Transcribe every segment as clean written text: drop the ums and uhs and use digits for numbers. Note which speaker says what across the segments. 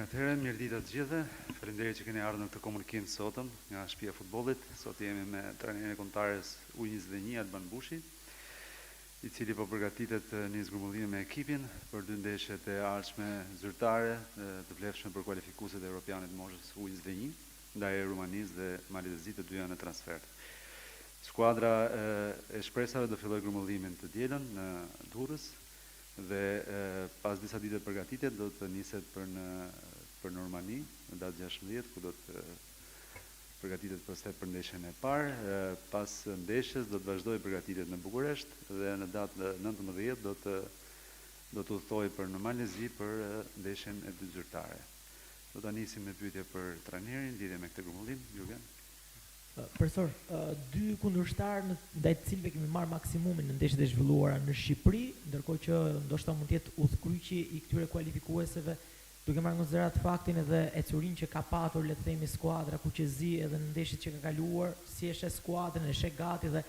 Speaker 1: Mirë atëherë, mirëdita të gjithëve. Faleminderit që keni ardhur në këtë komunikim të sotëm nga Shtëpia e Futbollit. Sot jemi me trajnerin e kombëtares U21 Alban Bushi, i cili po përgatitet nis grumbullimin me ekipin për dy ndeshjet e ardhshme zyrtare të vlefshme për kualifikueset e Evropianit të moshës U21 ndaj Rumanisë dhe Malit të Zi, të dyja në transfertë. Skuadra e shpresave do fillojë grumbullimin të dielën në Durrës dhe pas disa dite përgatitje do të niset për në për në Rumani në datë 16 ku do të përgatitet pastaj për ndeshjen e parë. Pas ndeshjes do të vazhdojë përgatitjet në Bukuresht dhe në datë 19 do të do të udhëtojë për në Mal të Zi për ndeshjen e dytë zyrtare. Do ta nisim me pyetje për trajnerin lidhje me këtë grumbullim, Jurgen.
Speaker 2: Profesor, dy kundërshtarë ndaj të cilëve kemi marrë maksimumin në ndeshjet e zhvilluara në Shqipëri, ndërkohë që ndoshta mund të jetë udhëkryqi i këtyre kualifikueseve, duke marrë në konsideratë faktin edhe ecurinë që ka patur, le të themi, skuadra kuqezi edhe në ndeshjet që ka kaluar, si e sheh skuadrën, e sheh gati dhe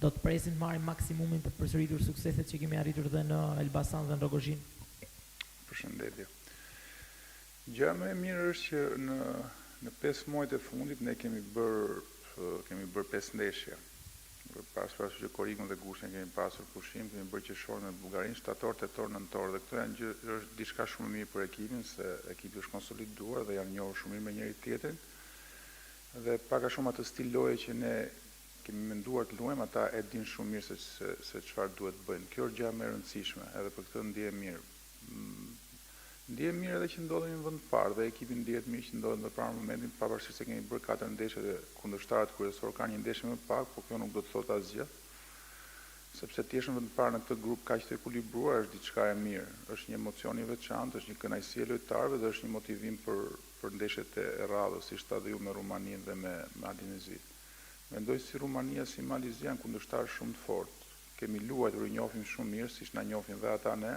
Speaker 2: do të presim të marrim maksimumin për të përsëritur sukseset që kemi arritur dhe në Elbasan dhe në Rrogozhinë.
Speaker 3: Përshëndetje. Gjëja më e mirë është që në në pesë muajt e fundit ne kemi bërë kemi bërë pesë ndeshje. Pas parasysh që korrikun dhe gushtin kemi pasur pushim, kemi bërë qershor me Bullgarinë, shtator, tetor, nëntor dhe këto janë gjë është diçka shumë e mirë për ekipin se ekipi është konsoliduar dhe janë njohur shumë mirë me njëri tjetrin. Dhe pak a shumë atë stil loje që ne kemi menduar të luajmë, ata e dinë shumë mirë se se se çfarë duhet të bëjnë. Kjo është gjëja më e rëndësishme, edhe për këtë ndihem mirë. Ndihem mirë edhe që ndodhemi në vend të parë dhe ekipi ndihet mirë që ndodhet në vend të parë në momentin, pavarësisht se kemi bërë katër ndeshje dhe kundërshtarët kryesorë kanë një ndeshje më pak, por kjo nuk do të thotë asgjë, sepse të jesh në vend të parë në këtë grup kaq të ekuilibruar është diçka e mirë. Është një emocion i veçantë, është një kënaqësi e lojtarëve dhe është një motivim për për ndeshjet e radhës, siç thatë dhe ju me Rumaninë dhe me Malin e Zi. Mendoj si Rumania si Mali i Zi janë kundërshtarë shumë të fortë. Kemi luajtur, i njohim shumë mirë, siç na njohin dhe ata ne.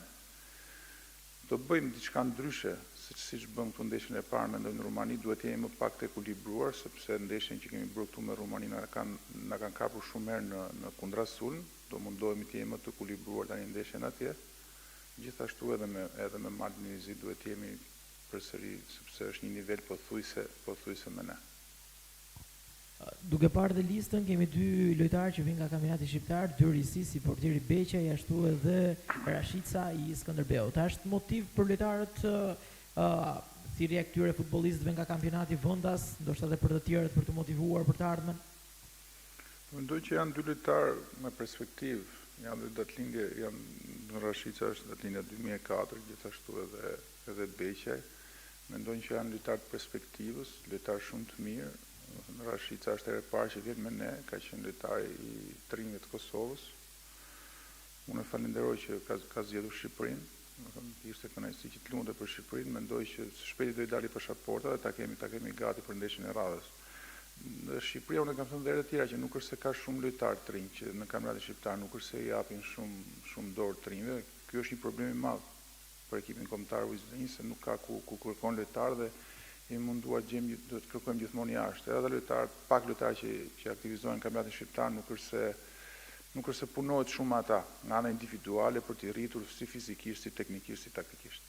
Speaker 3: Do bëjmë diçka ndryshe, siç siç bëmë këtu ndeshjen e parë, mendoj në Rumani duhet të jemi më pak të ekuilibruar, sepse ndeshjen që kemi bërë këtu me Rumaninë na kanë na kanë kapur shumë herë në në kundrasulm, do mundohemi të jemi më të ekuilibruar tani ndeshjen atje. Gjithashtu edhe me edhe me Malin e Zi duhet të jemi përsëri, sepse është një nivel pothuajse pothuajse me ne.
Speaker 2: Duke parë dhe listën, kemi dy lojtarë që vijnë nga kampionati shqiptar, dy risi si portieri Beqaj ashtu edhe Rashica i Skënderbeut. A është motiv për lojtarët thirrja e këtyre futbollistëve nga kampionati vendas, ndoshta edhe për të tjerët për t'u motivuar për të ardhmen?
Speaker 3: Mendoj që janë dy lojtarë me perspektivë, janë dhe datëlindje, janë Rashica është datëlindja 2004, gjithashtu edhe edhe Beqaj. Mendoj që janë lojtarë të perspektivës, lojtarë shumë të mirë. Domethënë Rashica është hera e parë që vjen me ne, ka qenë lojtar i të rinjve të Kosovës. Unë e falenderoj që ka ka zgjedhur Shqipërinë, domethënë ishte kënaqësi që të luante për Shqipërinë, mendoj që së shpejti do i dali pashaporta dhe ta kemi ta kemi gati për ndeshjen e radhës. Në Shqipëria unë e kam thënë dhe herë të tjera që nuk është se ka shumë lojtarë të rinj që në kampionatin shqiptar nuk është se i japin shumë shumë dorë të rinjve. Ky është një problem i madh për ekipin kombëtar U21 se nuk ka ku ku kërkon lojtarë dhe jemi munduar të gjejmë do të kërkojmë gjithmonë jashtë. Edhe ata lojtarë, pak lojtarë që që aktivizohen në kampionatin shqiptar nuk është se nuk është se punohet shumë me ata nga ana individuale për t'i rritur si fizikisht, si teknikisht, si taktikisht.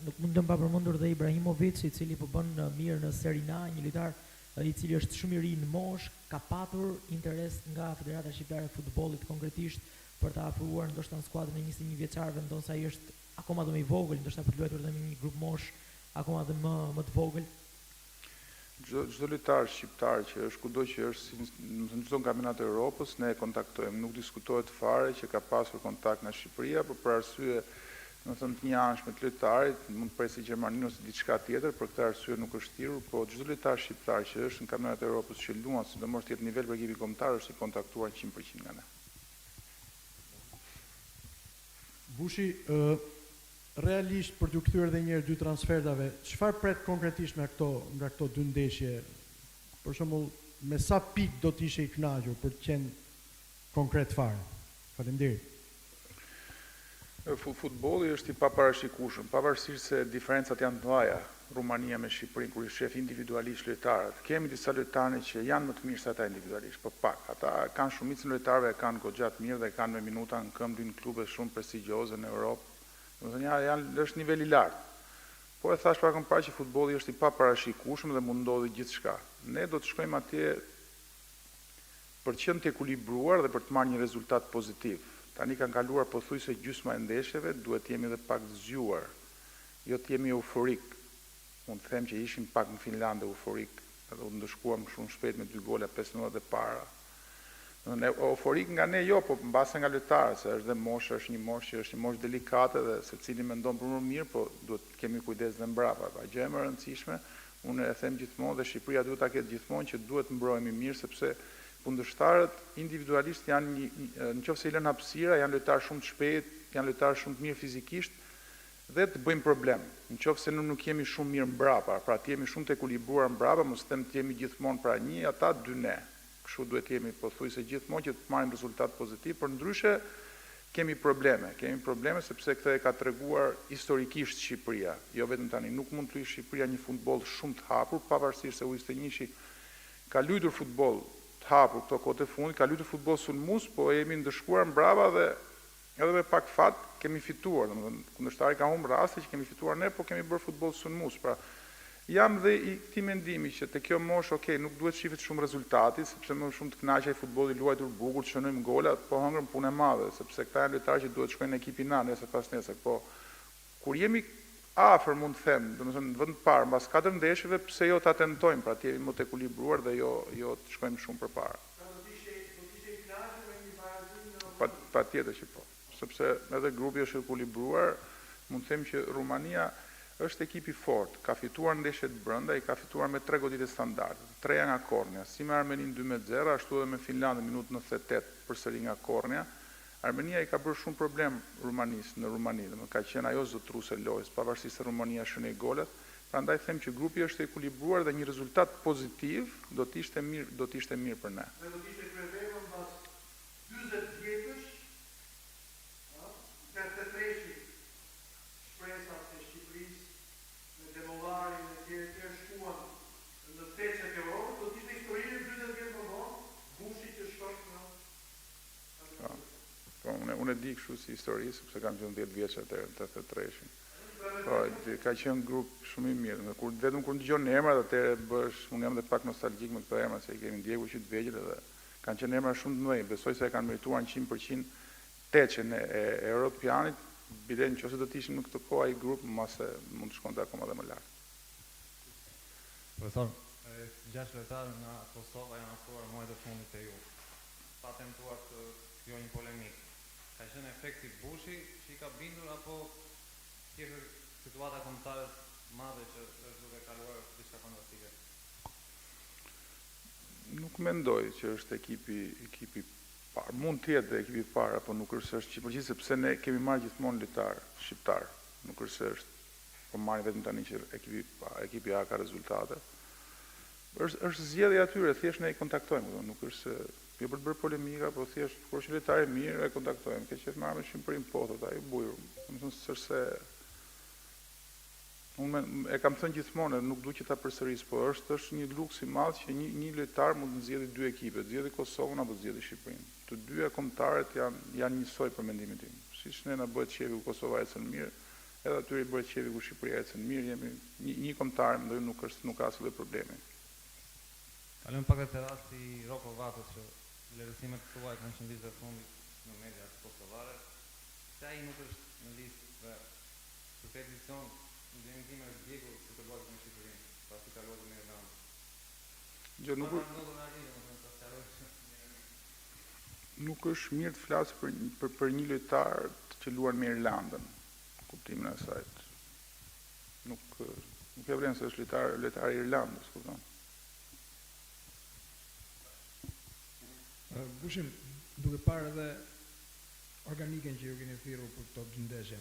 Speaker 2: Nuk mund të lëmë pa përmendur dhe Ibrahimovic, i cili po bën mirë në Serie A, një lojtar i cili është shumë i ri në moshë, ka patur interes nga Federata Shqiptare e Futbollit konkretisht për ta afruar ndoshta në skuadrën e 21 vjeçarëve, ndonëse ai është akoma dhe më i vogël, ndoshta për të luajtur dhe me një grup moshë akoma dhe më më të vogël.
Speaker 3: Çdo çdo lojtar shqiptar që është kudo që është, si në çdo kampionat të Europës, ne e kontaktojmë. Nuk diskutohet fare që ka pasur kontakt nga Shqipëria, por për arsye, domethënë të njëanshme të lojtarit, mund të presë Gjermaninë ose diçka tjetër, për këtë arsye nuk është thirrur, po çdo lojtar shqiptar që është në kampionatet e Europës që luan, sidomos të jetë në nivel për ekipin kombëtar, është i kontaktuar 100% nga ne.
Speaker 4: Bushi, realisht për t'u kthyer edhe një herë dy transfertave, çfarë pret konkretisht nga këto nga këto dy ndeshje? Për shembull, me sa pikë do të ishe i kënaqur për të qenë konkret fare? Faleminderit.
Speaker 3: Futbolli është i paparashikueshëm, pavarësisht se diferencat janë të mëdha, Rumania me Shqipërinë kur i shef individualisht lojtarët. Kemi disa lojtarë që janë më të mirë se ata individualisht, po pak. Ata kanë shumicën e lojtarëve e kanë goxha të mirë dhe e kanë me minuta në këmbë, luajnë në klube shumë prestigjioze në Europë. Domethënë janë janë është nivel i lartë. Po e thashë pak më parë që futbolli është i paparashikueshëm dhe mund ndodhi gjithçka. Ne do të shkojmë atje për të qenë të ekuilibruar dhe për të marrë një rezultat pozitiv. Tani kanë kaluar pothuajse gjysma e ndeshjeve, duhet të jemi edhe pak të zgjuar, jo të jemi euforik. Mund të them që ishim pak në Finlandë euforik edhe u ndëshkuam shumë shpejt me dy gola 5 minutat e para. Domethënë euforik nga ne jo, po mbase nga lojtarët, se është dhe mosha, është një moshë që është një moshë delikate dhe secili mendon për më mirë, po duhet të kemi kujdes dhe mbrapa. Pra gjëja më e rëndësishme, unë e them gjithmonë dhe Shqipëria duhet ta ketë gjithmonë që duhet të mbrohemi mirë sepse kundërshtarët individualisht janë një, në qoftë se i lën hapësira, janë lojtarë shumë të shpejtë, janë lojtarë shumë të mirë fizikisht dhe të bëjnë problem. Në qoftë se ne nuk jemi shumë mirë mbrapa, pra të jemi shumë të ekuilibruar mbrapa, mos them të jemi gjithmonë pra një ata, dy ne. Kështu duhet të jemi pothuajse gjithmonë që të marrim rezultat pozitiv, përndryshe kemi probleme. Kemi probleme sepse këtë e ka treguar historikisht Shqipëria, jo vetëm tani. Nuk mund të luajë Shqipëria një futboll shumë të hapur, pavarësisht se U21-shi ka luajtur futboll të hapur këto kohët e fundit, ka luajtur futboll sulmues, po jemi ndëshkuar mbrapa dhe edhe me pak fat kemi fituar, domethënë kundërshtari ka humbur raste që kemi fituar ne, po kemi bërë futboll sulmues. Pra, jam dhe i këtij mendimi që te kjo moshë, ok, nuk duhet shifet shumë rezultati, sepse më shumë të kënaq ai futbolli i luajtur bukur, të shënojmë gola, po hëngrëm punë e madhe, sepse këta janë lojtarë që duhet të shkojnë në ekipin A nesër pas nesër, po kur jemi afër mund të them, domethënë në vend të parë mbas katër ndeshjeve, pse jo ta tentojmë, pra të jemi më të ekuilibruar dhe jo jo të shkojmë shumë përpara.
Speaker 4: Pra do të ishe do të ishe i kënaqur me një barazim në Rumani?
Speaker 3: Patjetër që po, sepse edhe grupi është ekuilibruar, mund të them që Rumania është ekip i fortë, ka fituar ndeshjet brenda, i ka fituar me tre goditje standarde, të treja nga kornia, si me Armeninë 2-0, ashtu edhe me Finlandën minutë 98 përsëri nga kornia. Armenia i ka bërë shumë problem Rumanisë në Rumani, domethënë ka qenë ajo zotëruese e lojës, pavarësisht se Rumania shënoi golat, prandaj them që grupi është i ekuilibruar dhe një rezultat pozitiv do të ishte mirë, do të ishte mirë për ne.
Speaker 4: Dhe do të ishte kryevepër mbas 40 vjetësh, ë, 83-shi shpresat e Shqipërisë me Demollarin e tjerë e tjerë shkuan në teçet e Europës, do të ishte histori 40 vjet më vonë, Bushi që shkon në
Speaker 3: Po, po unë unë e di kështu si histori sepse kam qenë 10 vjeç atëherë në 83-shin. Po, ka qenë grup shumë i mirë. Dhe kur vetëm kur dëgjon emrat atëherë bëhesh, unë jam dhe pak nostalgjik me këto emra se i kemi ndjekur që të vegjël edhe kanë qenë emra shumë të mëdhenj. Besoj se e kanë merituar 100% teçen e, e Europianit, bile në qoftë se do të ishin në këtë kohë ai grup, mbase mund të shkonte akoma dhe më lart.
Speaker 1: Profesor, gjashtë lojtarë nga Kosova janë afruar muajt e fundit te ju. Pa tentuar të krijoj një polemikë. Ka qenë efekti Bushi që i ka bindur apo thjesht situata e kombëtares madhe që është duke kaluar diçka fantastike?
Speaker 3: Nuk mendoj që është ekipi ekipi i parë. Mund të jetë dhe ekipi i parë, apo nuk është se është që sepse ne kemi marrë gjithmonë lojtarë shqiptar. Nuk është se është po marrim vetëm tani që ekipi ekipi A ka rezultate. Është është zgjedhja e atyre, thjesht ne i kontaktojmë, kupton, nuk është se jo për të bërë polemika, po thjesht kur është një lojtar i mirë e kontaktojmë. Ke qejf marrë me Shqipërinë po thotë ai bujrum. Domethënë s'është se unë e kam thënë gjithmonë, nuk du që ta përsëris, po është është një luks i madh që një një lojtar mund të zgjedhë dy ekipe, të zgjedhë Kosovën apo të zgjedhë Shqipërinë. Të dyja kombëtaret janë janë njësoj për mendimin tim. Siç ne na bëhet qefi kur Kosova ecën mirë, edhe atyre i bëhet qefi kur Shqipëria ecën mirë, jemi një një kombëtare, mendoj nuk është nuk ka asnjë lloj problemi.
Speaker 1: Kalojmë pak edhe te rasti i Roko Vatës që vlerësimet tuaja kanë qenë ditët e fundit në mediat kosovare. Pse ai nuk është në listë dhe për këtë edicion në dijeninë time është djegur për të luajtur me Shqipërinë, pasi ka luajtur me Irlandën.
Speaker 3: Gjë nuk
Speaker 1: Çfarë ka ndodhur me ai, domethënë ta sqaroj
Speaker 3: Nuk është mirë të flasë për për për një lojtar që luan me Irlandën, në kuptimin e asaj. Nuk nuk e vlen se është lojtar lojtar i Irlandës, kupton.
Speaker 5: Bushi, duke parë edhe organikën që ju keni thirrur për këto dy ndeshje,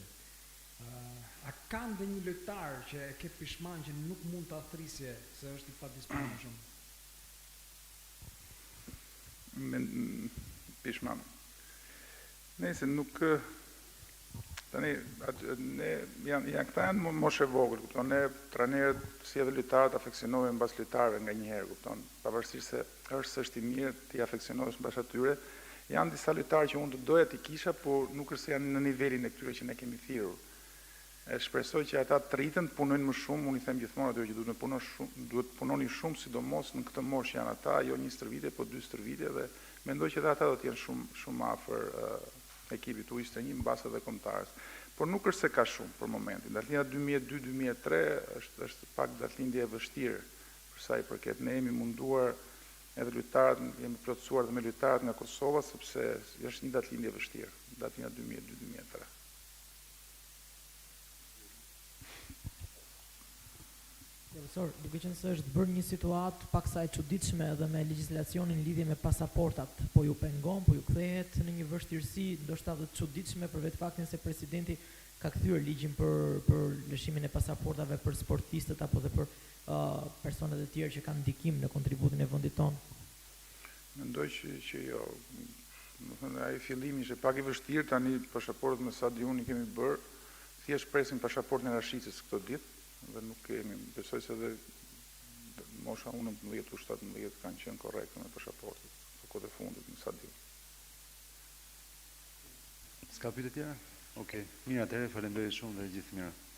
Speaker 5: a ka ndonjë lojtar që e ke pishman që nuk mund ta thrisje se është i padisponueshëm?
Speaker 3: Me pishman. Nëse nuk tani aty ne janë janë këta janë moshë e vogël, kupton? Ne trajnerët si edhe lojtarët afeksionohemi mbas lojtarëve nganjëherë, kupton? Pavarësisht se është s'është i mirë, ti afeksionohesh mbas atyre. Janë disa lojtarë që unë do doja t'i kisha, por nuk është se janë në nivelin e këtyre që ne kemi thirrur. E shpresoj që ata të rriten, të punojnë më shumë, unë i them gjithmonë atyre që duhet të punosh shumë, duhet të punoni shumë sidomos në këtë moshë që janë ata, jo një stërvitje, po dy stërvitje dhe mendoj që edhe ata do të jenë shumë shumë afër ekipit U21 mbase edhe kombëtares. Por nuk është se ka shumë për momentin. Datëlindja 2002 2003 është është pak datëlindje e vështirë për sa i përket. Ne jemi munduar edhe lojtarët, jemi plotësuar edhe me lojtarët nga Kosova sepse është një datëlindje e vështirë, datëlindja 2002 2003.
Speaker 2: Profesor, duke qenë se është bërë një situatë paksa e çuditshme edhe me legjislacionin në lidhje me pasaportat, po ju pengon, po ju kthehet në një vështirësi, ndoshta edhe të çuditshme për vetë faktin se presidenti ka kthyer ligjin për për lëshimin e pasaportave për sportistët apo dhe për uh, personat e tjerë që kanë ndikim në kontributin e vendit tonë.
Speaker 3: Mendoj që që jo. Domethënë ai fillimi ishte pak i vështirë, tani pasaportat me sa di unë i kemi bërë. Thjesht presim pasaportën e Rashicës këto ditë dhe nuk kemi, besoj se edhe mosha U19, U17 kanë qenë korrekte me pasaportat, këto kohët e fundit, me sa di unë.
Speaker 1: S'ka pyetje tjera? Okej. Mirë, atëherë faleminderit shumë dhe gjithë të mirat.